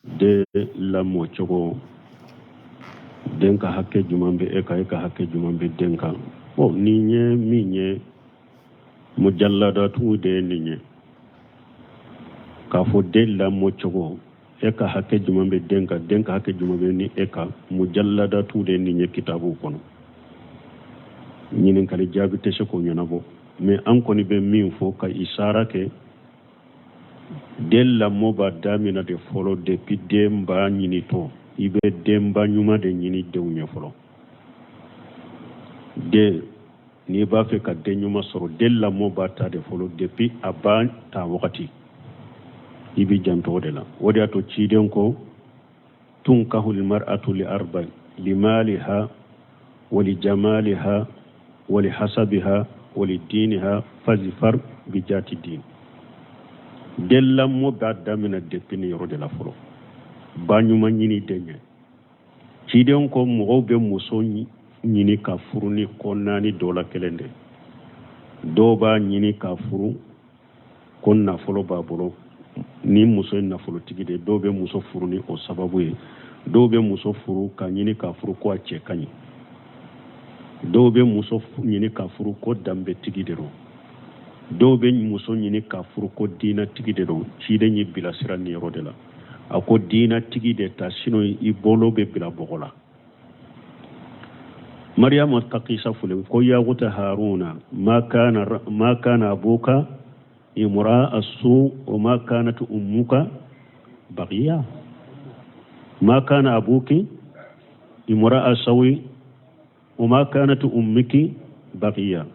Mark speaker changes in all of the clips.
Speaker 1: Den lamɔ cogo, den ka hakɛ jumɛn bɛ e kan, e ka hakɛ jumɛn bɛ den kan? Bon, nin ye min ye, mujaladatu de ye nin ye, k'a fɔ den lamɔ cogo, e ka hakɛ jumɛn bɛ den kan, den ka hakɛ jumɛn bɛ ni e kan, mujaladatu de ye nin ye kitabuw kɔnɔ. Ɲininkali jaabi tɛ se k'o ɲɛnabɔ, mais an kɔni bɛ min fɔ ka isara kɛ, den lamɔ b'a damina de fɔlɔ depuis den ba ɲinitɔ. I bɛ denba ɲuman de ɲini denw ɲɛ fɔlɔ. Den, n'i b'a fɛ ka den ɲuman sɔrɔ, den lamɔ b'a ta de fɔlɔ depuis a ba ta wagati. I b'i janto o de la. O de y'a to ciden ko tunkahu lmar'atu li arba: limaliha wali jamaliha wali hasabiha wali diniha, fazifar bijati din. Den lamɔ b'a daminɛ depuis nin yɔrɔ de la fɔlɔ, ba ɲuman ɲini den ɲɛ. Ciden ko mɔgɔw bɛ muso ɲini ka furu ni ko naani dɔ la kelen de. Dɔw b'a ɲini ka furu ko nafolo b'a bolo, ni muso ye nafolotigi de. Dɔw bɛ muso furu ni o sababu ye. Dɔw bɛ muso furu ka ɲini ka furu ko a cɛ ka ɲi. Dɔw bɛ muso ɲini ka furu ko danbetigi de don. Dɔw bɛ muso ɲini ka furu ko diinatigi de don. Ciden y'i bilasira nin yɔrɔ de la. A ko diinatigi de ta, sinon i bolo bɛ bila bɔgɔ la. Mariyama ta kisa fule ko ya ukhta Haruna, ma kana abuka imra'a su wa ma kanat ummuka baghiya, ma kana abuki imra'a sawi wa ma kanat ummuki baghiya.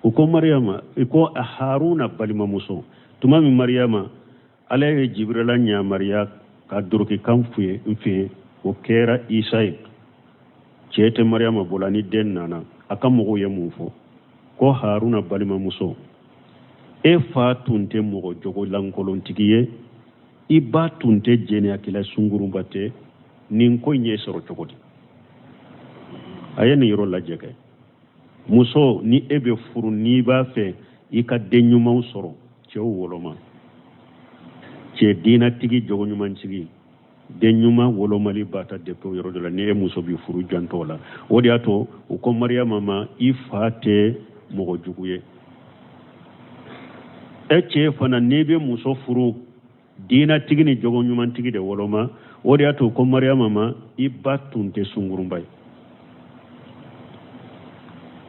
Speaker 1: U ko Mariyama, i ko Haruna balimamuso, tuma min Mariyama, Ala ye Jibirila yamaruya ka dorokikan f'u ye n fɛ, o kɛra Isa ye. Cɛ tɛ Mariyama bolo ni den nana, a ka mɔgɔw ye mun fɔ? Ko Haruna balimamuso, e fa tun tɛ mɔgɔ jogo lankolontigi ye, i ba tun tɛ jɛnɛyakɛla sungurunba tɛ, nin ko in ye sɔrɔ cogo di? A ye nin yɔrɔ lajɛ kɛ. Muso, ni e bɛ furu, n'i b'a fɛ i ka den ɲumanw sɔrɔ, cɛw woloma, cɛ diinatigi, jogo ɲumantigi, den ɲuman wolomali b'a ta depuis o yɔrɔ de la. Ni e muso bɛ furu, jantɔ la. O de y'a to u ko Mariyama ma, i fa tɛ mɔgɔ jugu ye. E cɛ fana, n'i bɛ muso furu, diinatigi ni jogo ɲumantigi de woloma. O de y'a to ko Mariyama ma, i ba tun tɛ sungurunba ye.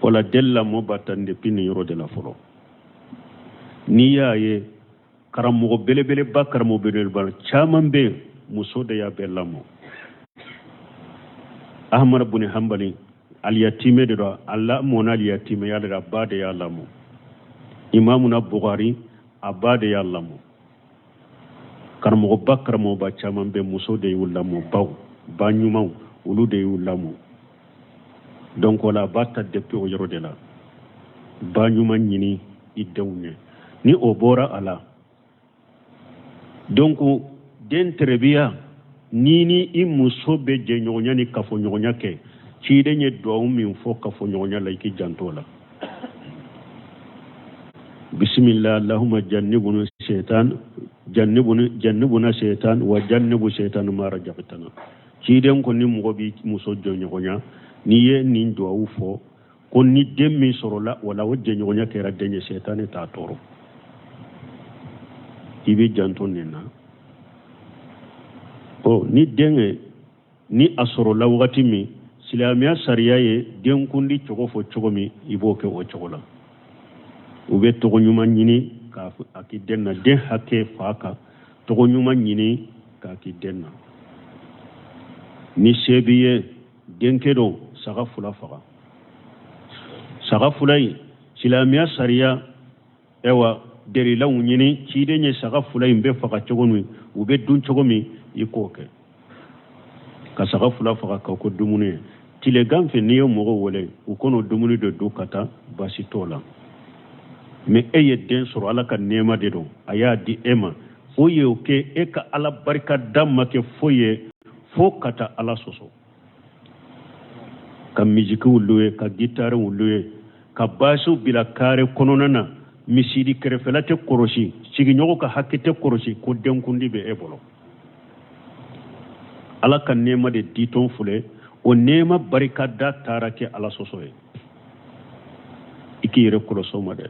Speaker 1: O la, den lamɔ b'a ta depuis nin yɔrɔ de la fɔlɔ. N'i y'a ye karamɔgɔ belebeleba, karamɔgɔ belebeleba caman bɛ yen, muso de y'a bɛɛ lamɔ. Ahmad buni Hanbali, aliyatimɛ de don, a lamɔna aliyatimɛya de la, a ba de y'a lamɔ. Imamuna Bukhari, a ba de y'a lamɔ. Karamɔgɔba, karamɔgɔba caman bɛ, muso de y'u lamɔ. Baw, ba ɲumanw, olu de y'u lamɔ. Donc o la, a b'a ta depuis o yɔrɔ de la, ba ɲuman ɲini i denw ɲɛ. Ni o bɔra a la, donc den tɛrɛbiya, ni ni i muso bɛ jɛɲɔgɔnya ni kafoɲɔgɔnya kɛ, ciden ye duwawu min fɔ kafoɲɔgɔnya la, i k'i janto o la: bisimila allahumma jannibuna shaitan, jannibuna, jannibuna shaitan wa jannibu shaitan ma razaqtana. Ciden ko ni mɔgɔ b'i muso jɛɲɔgɔnya, n'i ye nin duwawu fɔ, ko ni den min sɔrɔla wala o jɛɲɔgɔnya kɛra den ye, sɛtanɛ t'a tɔɔrɔ. I bɛ janto nin na. Ɔ, ni den ye, ni a sɔrɔla wagati min, silamɛya sariya ye denkundi cogo fɔ cogo min, i b'o kɛ o cogo la. U bɛ tɔgɔ ɲuman ɲini k'a a k'i den na. Den hakɛ fa kan, tɔgɔ ɲuman ɲini k'a k'i den na. Ni se b'i ye, denkɛ don, saga 2 faga. Saga 2 in, silamɛya sariya, ayiwa, delilaw ɲini, ciden ye saga 2 in bɛ faga cogo min, u bɛ dun cogo min, i k'o kɛ, ka saga 2 faga ka ko dumuni ye. Tilegan fɛ, n'i ye mɔgɔw wele, u kɔnɔ dumuni de dun ka taa, baasi t'o la. Mais e ye den sɔrɔ, Ala ka nɛɛma de don, a y'a di e ma. O ye o kɛ e ka Ala barika da ma kɛ foyi ye fo ka taa Ala sɔsɔ, ka misikiw luye, ka gitariw luye, ka baasiw bila kare kɔnɔna na, misiri kɛrɛfɛla tɛ kɔrɔsi, sigiɲɔgɔn ka hakɛ tɛ kɔrɔsi, ko denkundi bɛ e bolo. Ala ka nɛɛma de ditɔn filɛ, o nɛɛma barikada taara kɛ Ala sɔsɔ ye. I k'i yɛrɛ kɔlɔsi o ma dɛ.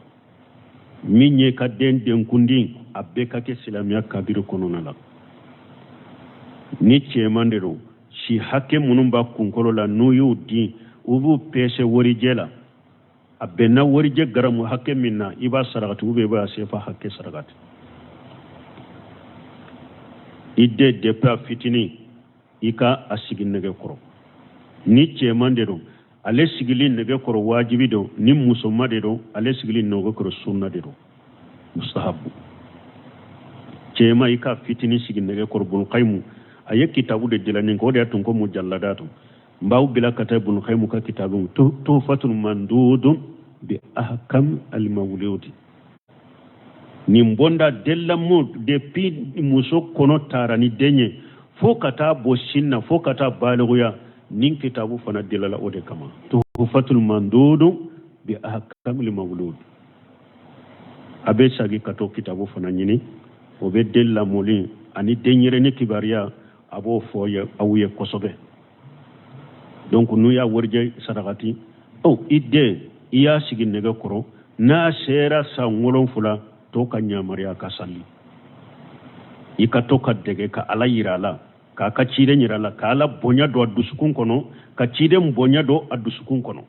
Speaker 1: Min ye ka den denkundi, a bɛɛ ka kɛ silamɛya kadiri kɔnɔna la. Ni cɛman de don, si hakɛ minnu b'a kunkolo la, n'u y'u di, u b'u pɛsɛ warijɛ la, a bɛnna warijɛ garamu hakɛ min na, i b'a sarakati ou bien i b'a sefa hakɛ sarakati. I den depuis a fitinin, i ka a sigi nɛgɛ kɔrɔ. Ni cɛman de don, ale sigili nɛgɛ kɔrɔ wajibi don. Ni musoma de don, ale sigili nɛgɛ kɔrɔ sunna de don, mustahabu. Cɛman, i ka fitinin sigi nɛgɛ kɔrɔ. Bun Kayimu a ye kitabu de dilan nin kan, o de y'a tun ko mujalladatu. N b'aw bila ka taa Bun Kayimu ka kitabu Tuhfatul Mandudun bi Ahkam al-Mawludi. Nin bonda den lamɔ, depuis muso kɔnɔ taara ni den ye fo ka taa bɔ sin na, fo ka taa balikuya, nin kitabu fana dilala o de kama, Tuhfatul Mandudun bi Ahkam al-Mawlud. A bɛ sagi ka to kitabu fana ɲini, o bɛ den lamɔli ani denyɛrɛni kibaruya, a b'o fɔ aw ye kosɛbɛ. Donc n'u y'a warijɛ sarakati, ɔ i den, i y'a sigi nɛgɛ kɔrɔ, n'a sera san 7, to ka yamaruya ka sali. I ka to ka dege ka Ala yira a la, k'a ka ciden yira a la, ka Ala bonya don a dusukun kɔnɔ, ka ciden bonya don a dusukun kɔnɔ,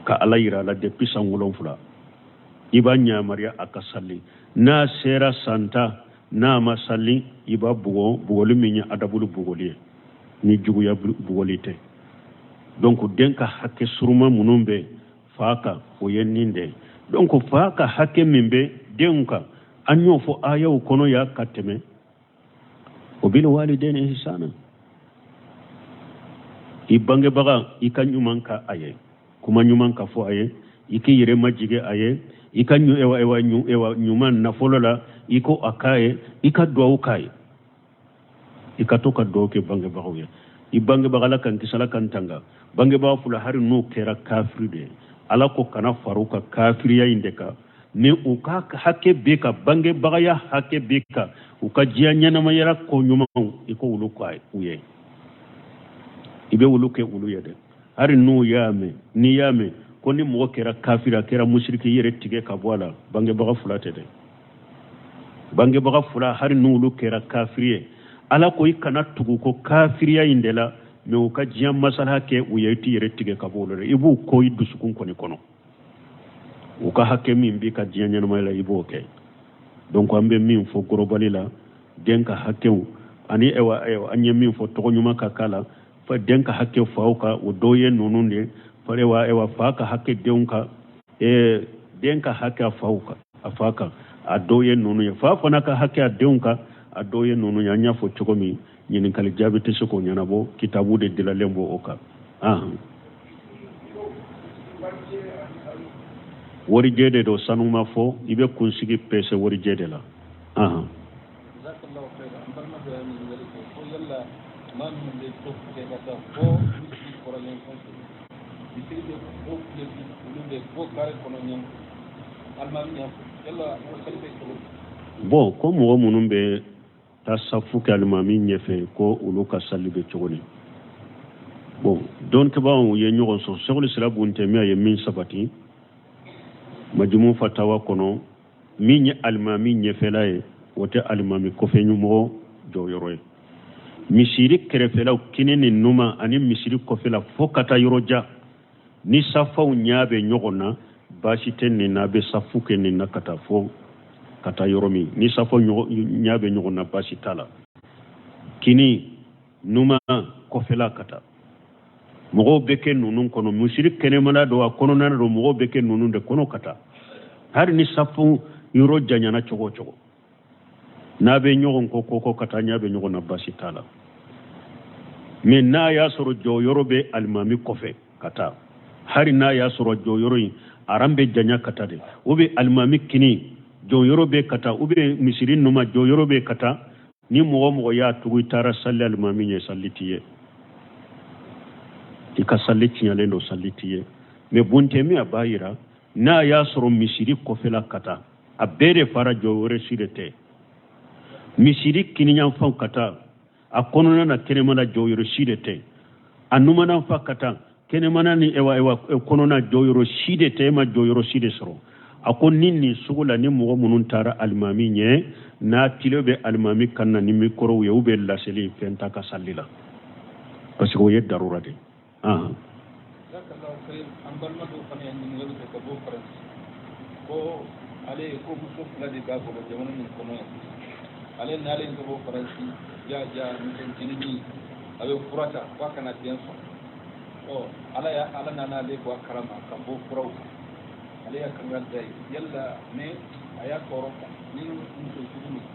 Speaker 1: ka Ala yira a la depuis san 7. I b'a yamaruya a ka sali. N'a sera san 10, n'a ma sali, i b'a bugɔ, bugɔli min ye adabulu bugɔli ye, ni juguya bugɔli tɛ. Donc den ka hakɛ suruma minnu bɛ fa kan, o ye nin de ye. Donc fa ka hakɛ min bɛ denw kan, an y'o fɔ ayaw kɔnɔ ya ka tɛmɛ. O bil walidayni ihsana. I bangebaga, i ka ɲuman ka a ye, kuma ɲuman ka fɔ a ye, i k'i yɛrɛ majigin a ye, i ka ewa ɲuman nafolo la, i ko a k'a ye, i ka duwawu k'a ye. I ka to ka duwawu kɛ bangebagaw ye. I bangebaga, Ala kan kisi, Ala kan tanga, bangebaga fila, hali n'u kɛra kafiri de ye, Ala ko kana fara u ka kafiriya in de kan. Ni u ka hakɛ bɛ ka bangebagaya hakɛ bɛ ka u ka diɲɛ ɲɛnamayara ko ɲumanw, i ko olu ka u ye, i bɛ olu kɛ olu ye dɛ. Hali n'u y'a mɛn, n'i y'a mɛn ko ni mɔgɔ kɛra kafiri, a kɛra musiriki, i yɛrɛ tigɛ ka bɔ a la. Bangebaga fila tɛ dɛ. Bangebaga fila, hali n'olu kɛra kafiri ye, Ala ko i kana tugu ko kafiriya in de la, mɛ u ka diɲɛ masala kɛ u ye, i t'i yɛrɛ tigɛ ka bɔ olu la. I b'u ko i dusukun kɔni kɔnɔ, u ka hakɛ min b'i ka diɲɛ ɲɛnamaya la, i b'o kɛ. Donc an bɛ min fɔ gorobali la, den ka hakɛw ani ewa an ye min fɔ, tɔgɔ ɲuman ka k'a la, den ka hakɛ faw kan, o dɔw ye ninnu de ewa ewa fa ka hakɛ denw kan, den ka hakɛ a faw kan, a fa kan, a dɔw ye ninnu ye. Fa fana ka hakɛ a denw kan, a dɔw ye ninnu ye. An y'a fɔ cogo min, ɲininkali jaabi tɛ se k'o ɲɛnabɔ, kitabu de dilalen b'o o kan. Warijɛ de don, sanu ma fɔ, i bɛ kunsigi pɛsɛ warijɛ de la. Bon, ko mɔgɔ minnu bɛ taa safu kɛ alimami ɲɛfɛ, ko olu ka sali bɛ cogo di? Bon, dɔnnikɛbaaw ye ɲɔgɔn sɔrɔ. Sɛkuli Silam Bun Tɛmiya ye min sabati Majumu Fatawa kɔnɔ, min ye alimami ɲɛfɛla ye, o tɛ alimami kɔfɛ mɔgɔ jɔyɔrɔ ye. Misiri kɛrɛfɛlaw, kini ni numan ani misiri kɔfɛla fo ka taa yɔrɔ jan, ni safaw ɲɛ bɛ ɲɔgɔn na, baasi tɛ nin na, a bɛ safu kɛ nin na ka taa fo ka taa yɔrɔ min. Ni safaw ɲɛ bɛ ɲɔgɔn na, baasi t'a la. Kini, numan, kɔfɛla ka taa, mɔgɔw bɛ kɛ ninnu kɔnɔ. Misiri kɛnɛmana don, a kɔnɔna don, mɔgɔw bɛ kɛ ninnu de kɔnɔ ka taa. Hali ni safu yɔrɔ janyana cogo o cogo, n'a bɛ ɲɔgɔn kɔ kɔ ka taa, ɲɛ bɛ ɲɔgɔn na, baasi t'a la. Mɛ n'a y'a sɔrɔ jɔyɔrɔ bɛ alimami kɔfɛ ka taa, hali n'a y'a sɔrɔ jɔyɔrɔ in aran bɛ janya ka taa de, o bɛ alimami kini jɔyɔrɔ bɛ ka taa, u bɛ misiri numa jɔyɔrɔ bɛ ka taa, ni mɔgɔ mɔgɔ y'a tugu, i taara sali alimami ɲɛ, sali t'i ye, i ka sali tiɲɛlen don, sali t'i ye. Mɛ Bun Tɛmiya b'a yira, n'a y'a sɔrɔ misiri kɔfɛla ka taa, a bɛɛ de fara, jɔyɔrɔ si de tɛ misiri kiniyanfanw ka taa. A kɔnɔna na kɛnɛmana jɔyɔrɔ si de tɛ, a numana fa ka taa kɛnɛmana ni ewa ewa kɔnɔna jɔyɔrɔ si de tɛ, e ma jɔyɔrɔ si de sɔrɔ. A ko ni nin sugu la, ni mɔgɔ minnu taara alimami ɲɛ, n'a tile bɛ alimami kan na ni mikɔrɔw ye, u bɛ laseli fɛn ta ka sali la, parce que o ye darura de ye.
Speaker 2: An balima dɔw fana ye ɲininkali kɛ ka bɔ Faransi, ko ale ko muso fila de b'a bolo jamana nin kɔnɔ yan. Ale nalen ka bɔ Faransi, ja ja muso ncinin a bɛ fura ta k'a kana den sɔrɔ. Ɔ ala ya ala nana ale bɔ a kalama ka bɔ furaw kan, ale y'a kanga da ye yala ne a y'a tɔɔrɔ ni muso sugu min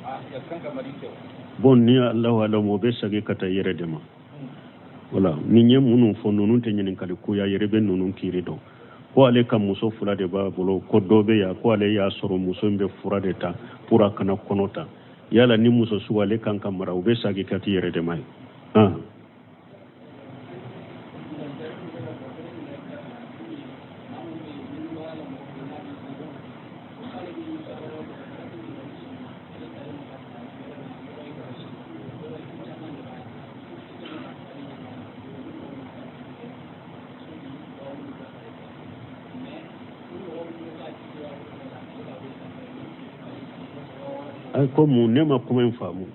Speaker 2: a kan ka mari kɛ wa?
Speaker 1: Bon, ni Allahu alam, o bɛ segin ka taa i yɛrɛ de ma. Wala ni n ye minnu fɔ, ninnu tɛ ɲininkali ko ya, yɛrɛ bɛ ninnu kiiri dɔn. Ko ale ka muso fila de b'a bolo, ko dɔ bɛ yan, ko ale y'a sɔrɔ muso in bɛ fura de ta pour a kana kɔnɔ ta. Yala ni muso sugu ale kan ka mara, u bɛ segin ka t'i yɛrɛ de ma ye. Ay ko mun ne ma kuma in faamu.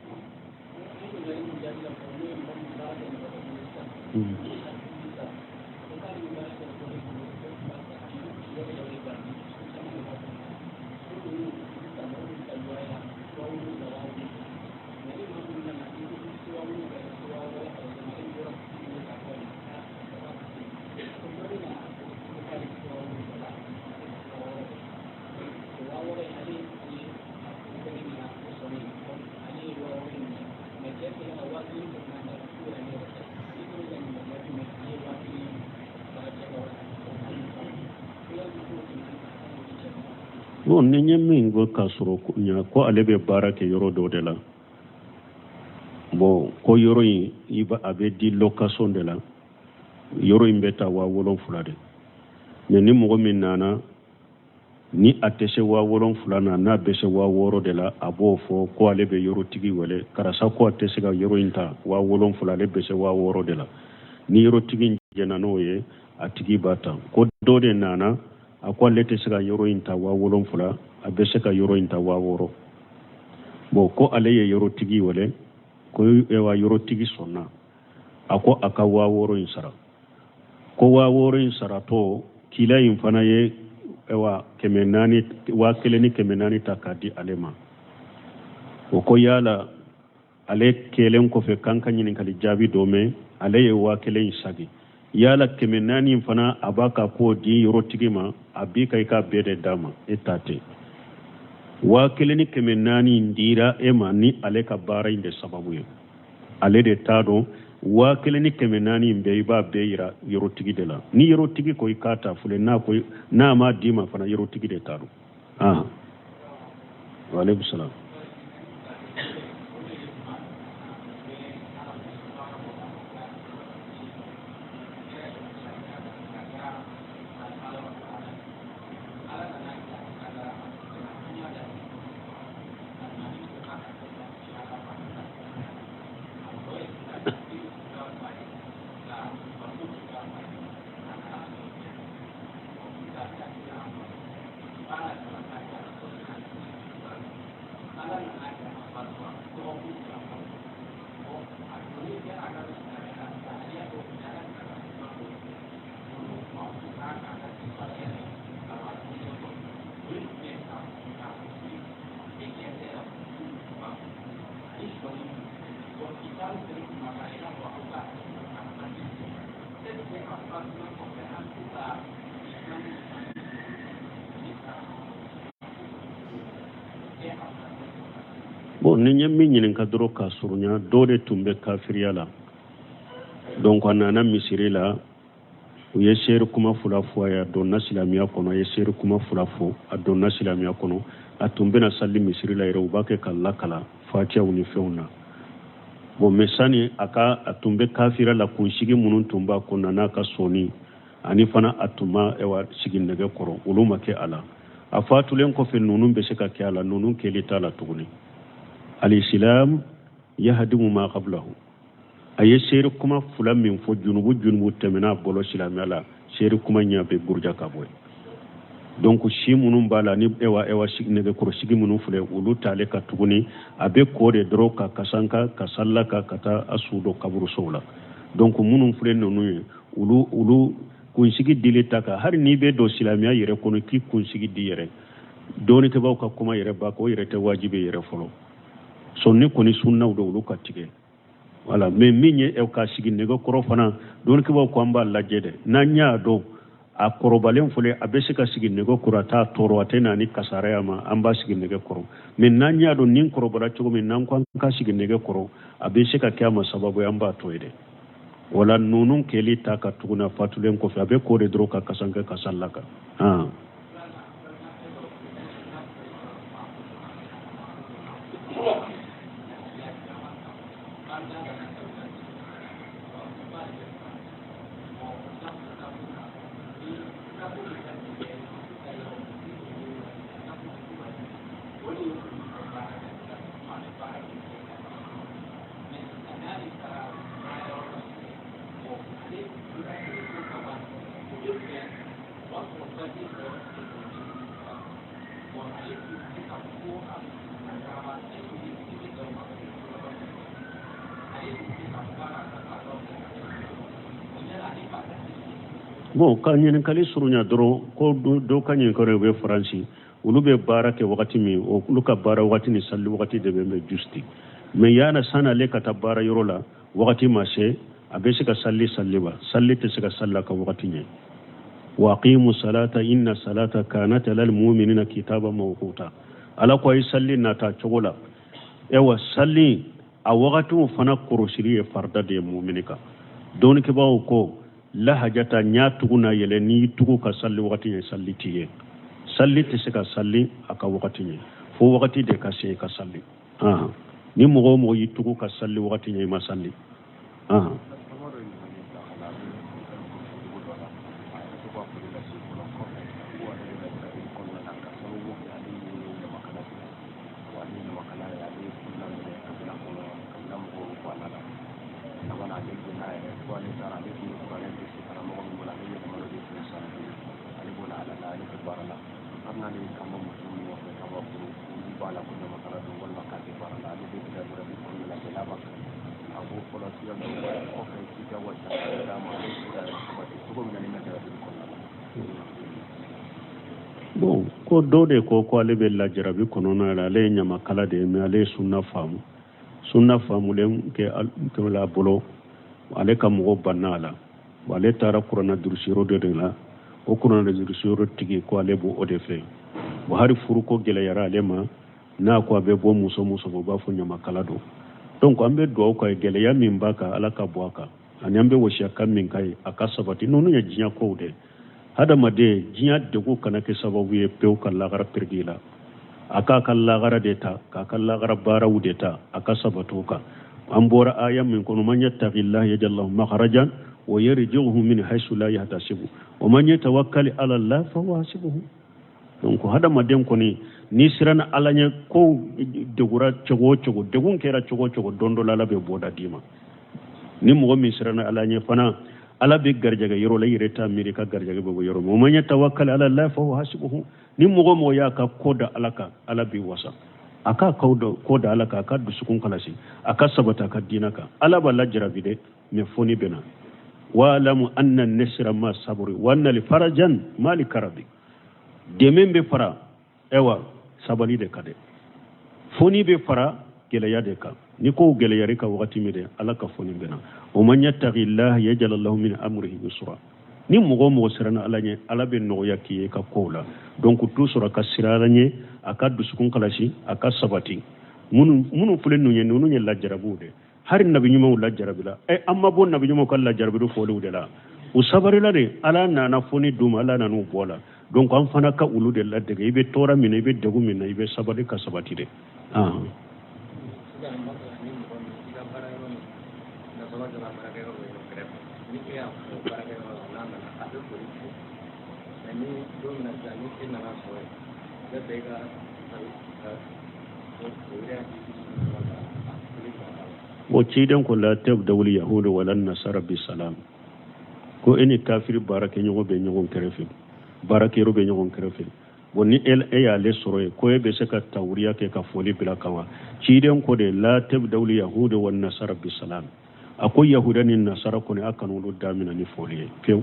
Speaker 1: Bon, ni n ye min ko k'a sɔrɔ ɲa, ko ale bɛ baara kɛ yɔrɔ dɔ de la. Bon, ko yɔrɔ in i ba a bɛ di location de la, yɔrɔ in bɛ ta 7000 de. Mais ni mɔgɔ min nana ni a tɛ se 7000 na, n'a bɛ se 6000 de la, a b'o fɔ ko ale bɛ yɔrɔtigi wele, karisa ko a tɛ se ka yɔrɔ in ta 7000, ale bɛ se 6000 de la. Ni yɔrɔtigi jɛnna n'o ye, a tigi b'a ta. Ko dɔ de nana, a ko ale tɛ se ka yɔrɔ in ta 7000, a bɛ se ka yɔrɔ in ta 6000. Bon, ko ale ye yɔrɔtigi wele, ko ewa yɔrɔtigi sɔnna, a ko a ka 6000 in sara. Ko 6000 in saratɔ, kila in fana ye ewa 400, 1400 ta k'a di ale ma. O ko yala ale kɛlen kɔfɛ k'an ka ɲininkali jaabi dɔ mɛn, ale ye 1000 in sagi, yala 400 in fana a b'a ka k'o di yɔrɔtigi ma? A b'i ka i ka bɛɛ de d'a ma, e ta tɛ. 1400 in dira e ma ni ale ka baara in de sababu ye, ale de t'a dɔn. 1400 in bɛɛ, i b'a bɛɛ yira yɔrɔtigi de la. Ni yɔrɔtigi ko i k'a ta fule, n'a ko n'a m'a d'i ma fana, yɔrɔtigi de t'a dɔn. Ah, waaleykum salaam. Bon, ni n ye min ɲininka dɔrɔn k'a surunya, dɔ de tun bɛ kafiriya la. Donc a nana misiri la, u ye seere kuma fila fɔ a ye, a donna silamɛya kɔnɔ. A ye seere kuma fila fɔ, a donna silamɛya kɔnɔ. A tun bɛna sali misiri la yɛrɛ, u b'a kɛ ka lakala fatiyaw ni fɛnw na. Bon, mais sani a ka, a tun bɛ kafira la, kunsigi minnu tun b'a kun na n'a ka sɔnni ani fana a tun ma ewa sigi nɛgɛ kɔrɔ, olu ma kɛ a la. A fatulen kɔfɛ, ninnu bɛ se ka kɛ a la, ninnu kɛli t'a la tuguni. Alisilam. yahdimu ma qablahu. A ye seere kuma fila min fɔ, junubu junubu tɛmɛna a bolo silamɛya la, seere kuma ɲɛ bɛ buruja ka bɔ yen. Donc si minnu b'a la ni ewa ewa nɛgɛkɔrɔsigi minnu filɛ, olu t'ale ka tuguni, a bɛ ko de dɔrɔn ka kasanka ka salila ka taa a su dɔ kaburusow la. Donc minnu filɛ ninnu ye, olu kunsigi dili ta kan, hali n'i bɛ don silamɛya yɛrɛ kɔnɔ k'i kunsigi di yɛrɛ, dɔɔnikɛbaaw ka kuma yɛrɛ ba o yɛrɛ tɛ wajibi yɛrɛ fɔlɔ. Sɔnni kɔni sunnaw don, olu ka tigɛ. Voilà, mais min ye ka sigi nɛgɛ kɔrɔ fana, dɔɔnikɛbaaw ko an b'a lajɛ dɛ, n'an y'a dɔn a kɔrɔbalen filɛ, a bɛ se ka sigi nɛgɛ kɔrɔ, a t'a tɔɔrɔ, a tɛ na ni kasaraya ma, an b'a sigi nɛgɛ kɔrɔ. Mais n'an y'a dɔn nin kɔrɔbara cogo min, n'an ko an ka sigi nɛgɛ kɔrɔ, a bɛ se ka kɛ a ma sababu ye, an b'a to yen dɛ. Wala ninnu kɛli ta ka tuguni a fatulen kɔfɛ, a bɛ ko de dɔrɔn ka kasankɛ ka salila kan. Bon, ka ɲininkali surunya dɔrɔn, ko dɔw ka ɲininkali u bɛ Faransi, olu bɛ baara kɛ wagati min, olu ka baara wagati ni sali wagati de bɛ bɛn juste. Mais yana san'ale ka taa baara yɔrɔ la, wagati ma se, a bɛ se ka sali sali wa sali tɛ se ka sali a ka wagati ɲɛ. Wa aqimu salata inna salata kanat alal mu'minina kitaba mawquta. Ala ko a ye sali nata cogo la. Ewa sali a wagatiw fana kɔrɔsili ye farida de ye mumini kan. Dɔnnikɛbaaw ko lahajata ɲa tugu na yɛlɛ, n'i tugu ka sali wagati ɲɛ, sali t'i ye. Sali tɛ se ka sali a ka wagati ɲɛ, fo wagati de ka se ka sali. Ni mɔgɔ o mɔgɔ y'i tugu ka sali wagati ɲɛ, i ma sali. Bon, ko dɔ de ko ko ale bɛ lajarabi kɔnɔna la, ale ye ɲamakala de ye, mais ale ye sunna faamu. Sunna faamulen kɛ a bolo, ale ka mɔgɔ banna a la. Ale taara kuranna durusiyɔrɔ dɔ de la, o kuranna durusiyɔrɔ tigi ko ale b'o de fɛ. Bon, hali furuko gɛlɛyara ale ma, n'a ko a bɛ bɔ muso muso u b'a fɔ ɲamakala don. Donc an bɛ dugawu k'a ye, gɛlɛya min b'a kan, Ala ka bɔ a kan, ani an bɛ wasiya min k'a ye, a ka sabati. Ninnu ye diɲɛ kow de ye. Hadamaden diɲɛ degun kana kɛ sababu ye pewu ka lagara pirigi la. A k'a ka lagara de ta, k'a ka lagara baaraw de ta, a ka sabati o kan. An bɔra aya min kɔnɔ, man yattaqillaha yaj'al lahu makhrajan wa yarzuqhu min haythu la yahtasibu wa man yatawakkal ala Allah fa huwa hasbuhu. Donc hadamaden kɔni n'i siranna Ala ɲɛ, kow degura cogo o cogo, degun kɛra cogo o cogo, don dɔ la Ala bɛ bɔda d'i ma. Ni mɔgɔ min siranna Ala ɲɛ fana, Ala bɛ garijɛgɛ yɔrɔ la, i yɛrɛ t'a miiri ka garijɛgɛ bɛ bɔ yɔrɔ min. Wa man yatawakkal ala Allah fa huwa hasbuhu. Ni mɔgɔ o mɔgɔ y'a ka ko da Ala kan, Ala b'i wasa. A k'a ko da Ala kan, a ka dusukun kalasi, a ka sabati a ka diinɛ kan. Ala b'a lajarabi dɛ, mais foni bɛ na. Wa'lamu anna an-nasra ma sabri wa anna al-farajan ma li-karabi. Dɛmɛ bɛ fara ewa sabali de kan dɛ, foni bɛ fara gɛlɛya de kan. Ni kow gɛlɛyara ka wagati min dɛ, Ala ka foni bɛ na. Wa man yattaqillaha yaj'al lahu min amrihi yusra. Ni mɔgɔ o mɔgɔ siranna Ala ɲɛ, Ala bɛ nɔgɔya k'i ye ka kow la. Donc tout sɔrɔ ka siran Ala ɲɛ, a ka dusukun kalasi, a ka sabati. Minnu filɛ ninnu ye, ninnu ye lajarabiw de. Hali nabi ɲumanw lajarabila. An ma bɔ nabi ɲumanw ka lajarabi fɔliw de la. U sabarila de, Ala nana foni d'u ma, Ala nana u bɔ la. Donc an fana ka olu de ladege. I bɛ tɔɔrɔ min na, i bɛ degun min na, i bɛ sabali ka sabati de. Bon, ciden ko la tabdawul yahuda wala nasara bi salam, ko e ni kafiri baarakɛɲɔgɔn bɛ ɲɔgɔn kɛrɛfɛ, baarakɛyɔrɔ bɛ ɲɔgɔn kɛrɛfɛ. Bon, ni e y'ale sɔrɔ yen, ko e bɛ se ka tawuriya kɛ ka foli bila kan wa? Ciden ko de la tabdawul yahuda wal nasara bi salam, a ko yahuda ni nasara kɔni, a kana olu damina ni foli ye pewu,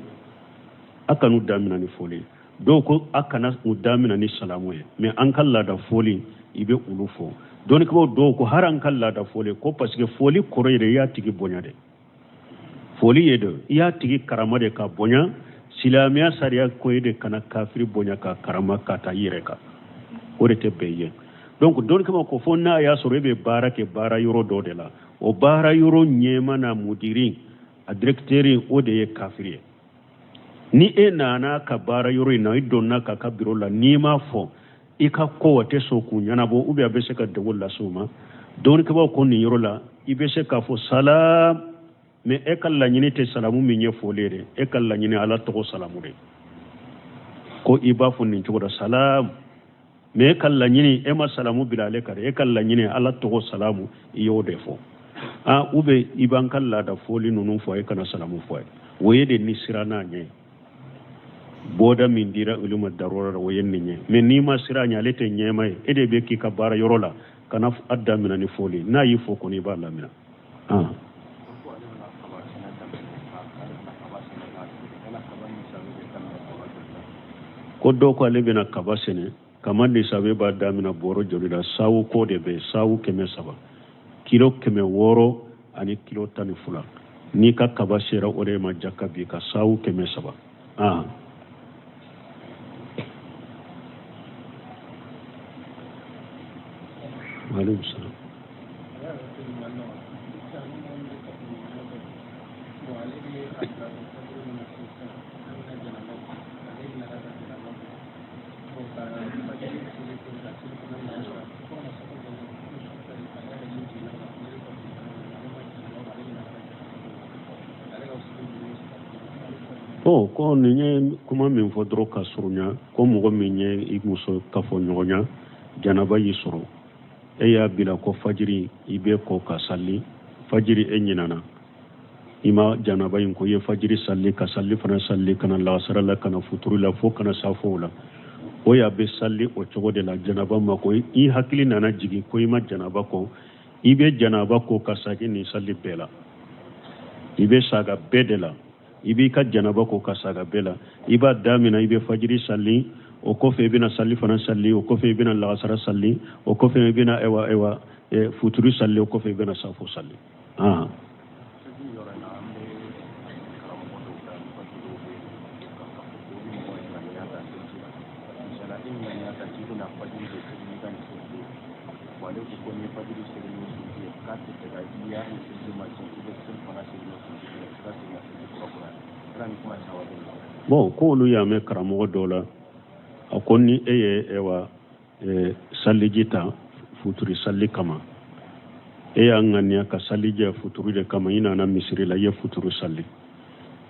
Speaker 1: a kana u damina ni foli ye. Dɔw ko a kana u damina ni salamu ye, mais an ka laada foli, i bɛ olu fo. Dɔnnikɛbaaw dɔw ko hari an ka laada foli ko, parce que foli kɔrɔ yɛrɛ, i y'a tigi bonya de. Foli ye de, i y'a tigi karama de ka bonya. Silamɛya sariya ko e de kana kafiri bonya ka karama ka taa i yɛrɛ kan, o de tɛ bɛn ye. Donc dɔnnikɛbaaw ko fo n'a y'a sɔrɔ e bɛ baara kɛ baara yɔrɔ dɔ de la, o baara yɔrɔ ɲɛma n'a mudiri, a directeur, o de ye kafiri ye. Ni e nana ka baara yɔrɔ in na, i donna k'a ka biro la, n'i m'a fɔ i ka ko, a tɛ sɔn k'u ɲɛnabɔ, ou bien a bɛ se ka degun lase u ma. Dɔnnikɛbaaw ko nin yɔrɔ la, i bɛ se k'a fɔ salam, mais e ka laɲini tɛ salamu min ye foli ye dɛ, e ka laɲini Ala tɔgɔ salamu de. Ko i b'a fɔ nin cogo la, salam, mais e ka laɲini, e ma salamu bila ale kan dɛ, e ka laɲini Ala tɔgɔ salamu, i y'o de fɔ. Ah, ou bien i b'an ka laada foli ninnu fɔ, e kana salamu fɔ a ye. O ye de ni siran n'a ɲɛ, bɔda min dira olu ma darura la, o ye nin ye. Mais n'i ma siran ɲɛ, ale tɛ ɲɛma ye, e de bɛ k'i ka baara yɔrɔ la, kana a damina ni foli. N'a y'i fo kɔni, i b'a lamina. Ah. Ko dɔw ko ale bɛna kaba sɛnɛ, kaba nisabe b'a damina bɔrɔ joli la? Sawu ko de bɛ sawu 300, kilo 600 ani kilo 12. N'i ka kaba sera o de ma, jaka b'i ka sawu 300. Ah. Waaleykum salaam. Bon, ko nin ye kuma min fɔ dɔrɔn ka surunya, ko mɔgɔ min ye i muso kafoɲɔgɔnya, janaba y'i sɔrɔ, e y'a bila ko fajiri i bɛ ko ka sali fajiri, e ɲinana, i ma janaba in ko, i ye fajiri sali, ka sali fana sali, ka na lagasara la, ka na futuru la, fo ka na safow la. O y'a bɛ sali o cogo de la, janaba ma ko, i hakili nana jigin ko i ma janaba ko, i bɛ janaba ko ka segin nin sali bɛɛ la. I bɛ saga bɛɛ de la, i b'i ka janaba ko ka saga bɛɛ la. I b'a damina, i bɛ fajiri sali, o kɔfɛ i bɛna sali fana sali, o kɔfɛ i bɛna lagasara sali, o kɔfɛ i bɛna ewa ewa futuru sali, o kɔfɛ i bɛna safo sali. Ah. Bon, ko olu y'a mɛn karamɔgɔ dɔw la, a ko ni e ye ewa saliji ta futuri sali kama, e y'a ŋaniya ka saliji futuru de kama, i nana misiri la, i ye futuru sali,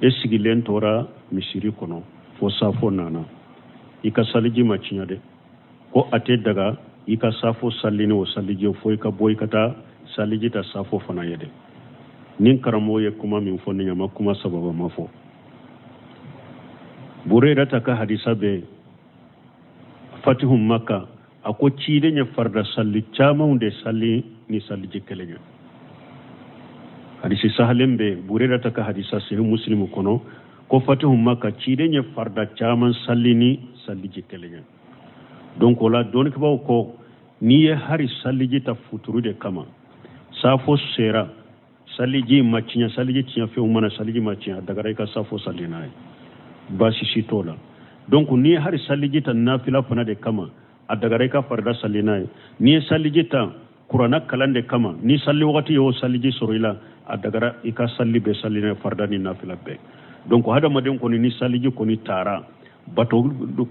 Speaker 1: e sigilen tora misiri kɔnɔ fo safo nana, i ka saliji ma tiɲɛ dɛ. Ko a tɛ daga i ka safo sali ni o saliji fo i ka bɔ i ka taa saliji ta safo fana ye dɛ. Ni karamɔgɔ ye kuma min fɔ nin ma, kuma sababa ma fɔ. Burera ta ka hadisa bɛ Fatihu Maka, a ko ciden ye farida sali camanw de sali ni saliji kelen ye. Hadisi sahalen bɛ Burera ta ka hadisa Sahih Muslimu kɔnɔ, ko Fatihu Maka, ciden ye farida caman sali ni saliji kelen ye. Donc o la, dɔnnikɛbaaw ko n'i ye hari saliji ta futuru de kama, safo sera, saliji ma tiɲɛ, saliji tiɲɛ fɛnw mana, saliji ma tiɲɛ, a dagara i ka safo sali n'a ye, baasi si t'o la. Donc n'i ye hari saliji ta nafila fana de kama, a dagara i ka farida sali n'a ye. N'i ye saliji ta kuranna kalan de kama, ni sali wagati y'o saliji sɔrɔ i la, a dagara i ka sali bɛɛ sali n'a ye, farida ni nafila bɛɛ. Donc hadamaden kɔni, ni saliji kɔni taara bato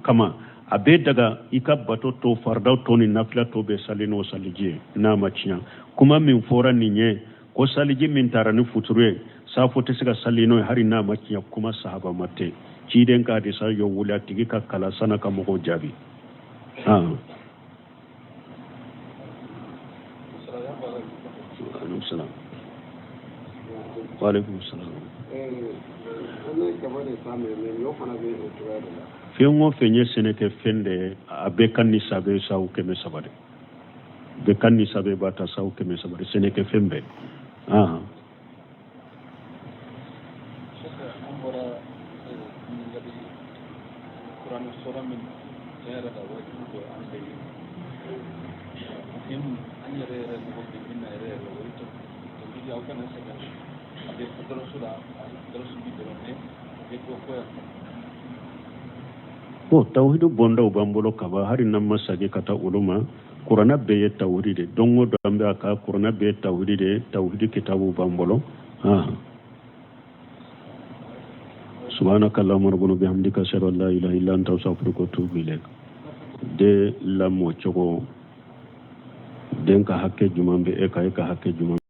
Speaker 1: kama, a bɛ daga i ka bato to, faridaw to ni nafila to bɛɛ sali n'o saliji ye n'a ma tiɲɛ. Kuma min fɔra nin ye ko saliji min taara ni futuru ye, safo tɛ se ka sali n'o ye hali n'a ma tiɲɛ, kuma sahaba ma tɛ. Ciden ka hadisa yɔ wuli a tigi ka kala sana ka mɔgɔw jaabi. Ah. Aleykum salaam. Waaleykum salam.
Speaker 3: An bɛ kaba de ta, mais ɲɔ fana bɛ o cogoya de la.
Speaker 1: Fɛn o fɛn ye sɛnɛkɛ fɛn de ye, a bɛɛ ka nisabu saw 300 de. Bɛɛ ka nisabu b'a ta saw 300 de, sɛnɛkɛ fɛn bɛɛ. Ahan.
Speaker 2: An bɔra ɲininkali kuranɛ sɔrɔ min tiɲɛ yɛrɛ la, wajibi don an bɛɛ ye. Muhimu an yɛrɛ yɛrɛ mɔgɔ bɛ min na yɛrɛ yɛrɛ, o ye tawhidi. Aw kana sɛgɛn, a bɛ dɔrɔso la, a dɔrɔso bi dɔrɔn, mais a bɛ dɔ fɔ yan.
Speaker 1: Bon, tawhidu bondaw b'an bolo kaba, hali n'an ma sagi ka taa olu ma, kuranɛ bɛɛ ye tawhidi de. Don o don an bɛ a ka kuranɛ bɛɛ ye tawhidi de, tawhidi kitabu b'an bolo. Ah, subhanaka allahumma rabbana bihamdika, ashhadu an la ilaha illa anta, astaghfiruka wa atubu ilaik. Den lamɔ cogo, den ka hakɛ jumɛn bɛ e kan, e ka hakɛ jumɛn